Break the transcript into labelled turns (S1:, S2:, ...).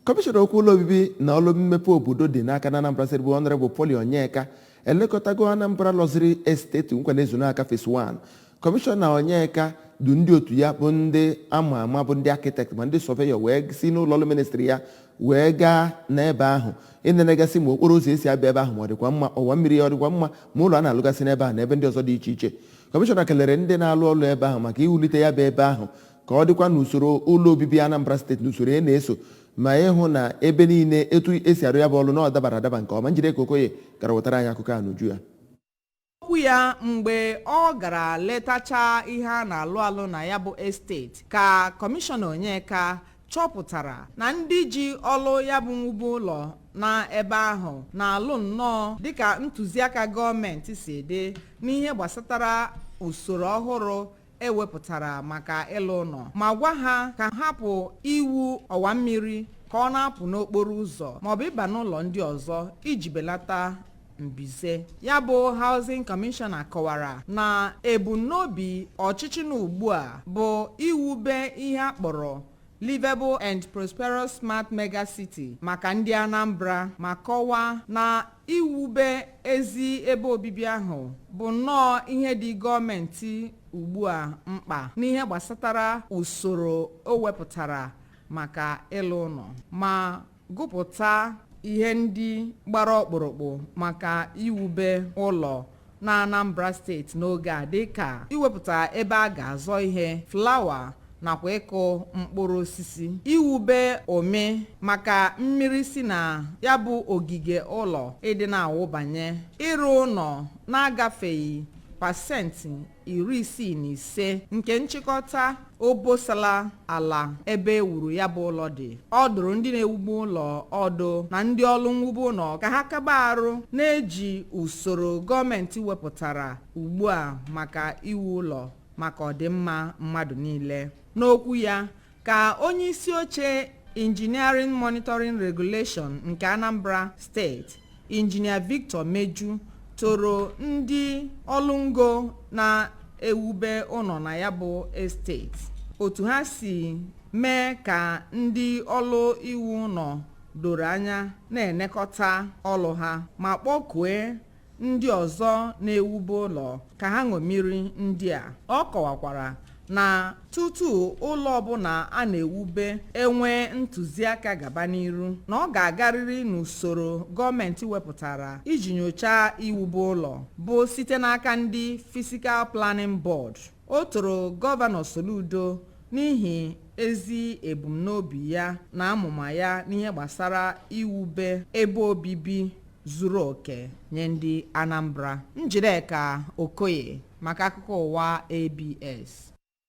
S1: Kọmishọna okwu ụlọ obibi na ọlụ mmepe obodo dị n'aka na Anambra Steeti, bụ Honorable Polly Onyeka, elekọtago Anambra Luxury Estate Nkwelle Ezunaka Phase 1. Kọmishọna Onyeka du ndị otu ya, bụ ndị ama ama, bụ ndị architect ma ndị surveyor, wee si n'ụlọ ọrụ ministry ya wee gaa n'ebe ahụ ịnenegasị ma okporo ụzọ esi abịa ebe ahụ ma ọ dịkwa mma, ọwa mmiri ya ọ dịkwa mma, ma ụlọ a na-alụgasị n'ebe ahụ na ebe ndị ọzọ dị iche iche. Kọmishọna kelere ndị na-alụ ọrụ ebe ahụ maka iwulite ya bụ ebe ahụ ka ọ dịkwa n'usoro ụlọ obibi Anambra Steeti, n'usoro e na-eso, ma ịhụ na ebe niile etu esi arụ ya bụ ọrụ na ọ dabara adaba nke ọma. Njideka Okoye gara wetara anyị akụkọ a n'uju ya.
S2: Okwu ya mgbe ọ gara letacha ihe a na-alụ alụ na ya bụ estate, ka Kọmishọna Onyeka chọpụtara na ndị ji ọlụ ya bụ mwube ụlọ na ebe ahụ na-alụ nnọọ dịka ntụziaka gọọmenti si dị n'ihe gbasatara usoro ọhụrụ ewepụtara maka ịlụ ụlọ, ma gwa ha ka hapụ iwu ọwa mmiri ka ọ na-apụ n'okporo ụzọ maọbụ ịba n'ụlọ ndị ọzọ iji belata mbize. Ya bụ Housing Commissioner kọwara na ebumnobi ọchịchị na ugbu a bụ iwube ihe a kpọrọ livable and prosperous smart mega city maka ndị Anambra, ma kọwaa na iwube ezi ebe obibi ahụ bụ nnọọ ihe dị gọọmenti ugbu a mkpa n'ihe gbasatara usoro o wepụtara maka ịlụ ụlọ, ma gụpụta ihe ndị gbara ọkpụrụkpụ maka iwube ụlọ na Anambra Steeti n'oge a, dịka iwepụta ebe a ga-azọ ihe, flower nakwa ịkụ mkpụrụ osisi, iwube ome maka mmiri si na ya bụ ogige ụlọ ịdị na-awụbanye, ịrụ ụlọ na-agafeghị 65% nke nchịkọta obosala ala ebe ewuru ya bụ ụlọ dị. Ọ dụrụ ndị na-ewube ụlọ ọdụ na ndị ọrụ mwube ụlọ ka ha kaba arụ na-eji usoro gọọmenti wepụtara ugbu a maka iwu ụlọ maka ọdịmma mmadụ niile. N'okwu ya, ka onye isi oche Engineering Monitoring Regulation nke Anambra Steeti, Injinia Victor Meju, toro ndị ọlụngo na-ewube ụlọ na ya bụ estate, otu ha si mee ka ndị ọlụ iwu ụlọ doro anya na-enekọta ọlụ ha, ma kpọkue ndị ọzọ na-ewube ụlọ ka ha ṅomiri ndị a. Ọ kọwakwara na tutu ụlọ ọbụla a na-ewube enwee ntụziaka gaba n'iru, na ọ ga-agarịrị n'usoro gọọmenti wepụtara iji nyochaa iwube ụlọ, bụ site n'aka ndị Physical Planning Board. O toro Gọvanọ Soludo n'ihi ezi ebumnobi ya na amụma ya n'ihe gbasara iwube ebe obibi zuru oke nye ndị Anambra. Njideka Okoye maka akụkọ ụwa ABS.